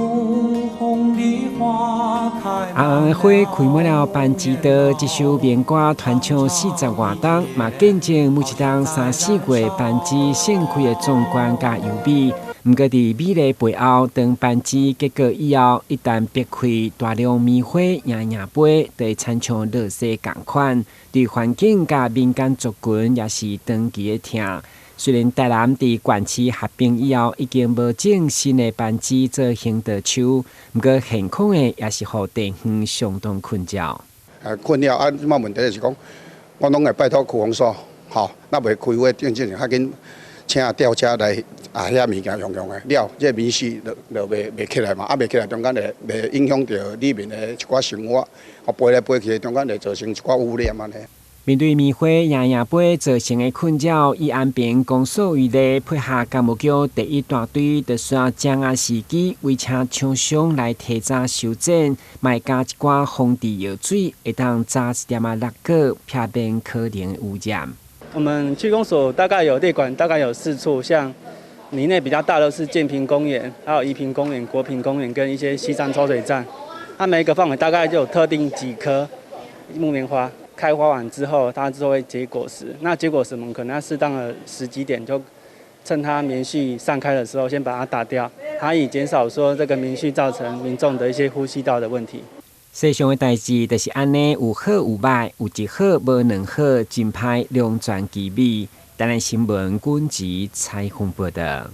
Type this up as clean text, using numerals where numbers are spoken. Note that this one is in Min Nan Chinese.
紅紅的花開滿了班智道，這首民歌傳唱40外冬，嘛見證每一冬三四月班芝盛開的壯觀佮優美。毋過佇美麗背後，當班芝結果以後，一旦別開大量棉花營營飛，就會親像垃圾仝款，對環境佮民間族群也是長期的疼。雖然台南佇縣市合併以後，已經無種新的班芝做行道樹，毋過現況的也是予地方相當困擾。困擾啊！這擺問題就是講，我攏會拜託區公所，吼，若袂開會頂進前較緊請吊車來啊，遐物件用用的了，這個棉絮就袂起來嘛，啊袂起來中間會袂影響著里面的一寡生活，啊飛來飛去中間會造成一寡污染按呢。面對棉花營營飛造成的困擾，以安平公所為例，配合工務局第一大隊，就選種仔時機，委請廠商來提早修剪，嘛加一寡防治藥水，會當早一點仔落果，避免可能污染。我們區公所大概有列管，大概有四處，像里內比較大的是建平公園，還有宜平公園、國平公園跟一些西山抽水站，它每一個範圍大概就有特定幾棵木棉花。開花完之後，它就會結果實。那結果實，我們可能要適當的時機點，就趁它棉絮散開的時候，先把它打掉，它以減少說這個棉絮造成民眾的一些呼吸道的問題。世上的代誌就是按呢，有好有歹，有一好無兩好，真歹兩全其美。台南新聞軍籍採訪報導。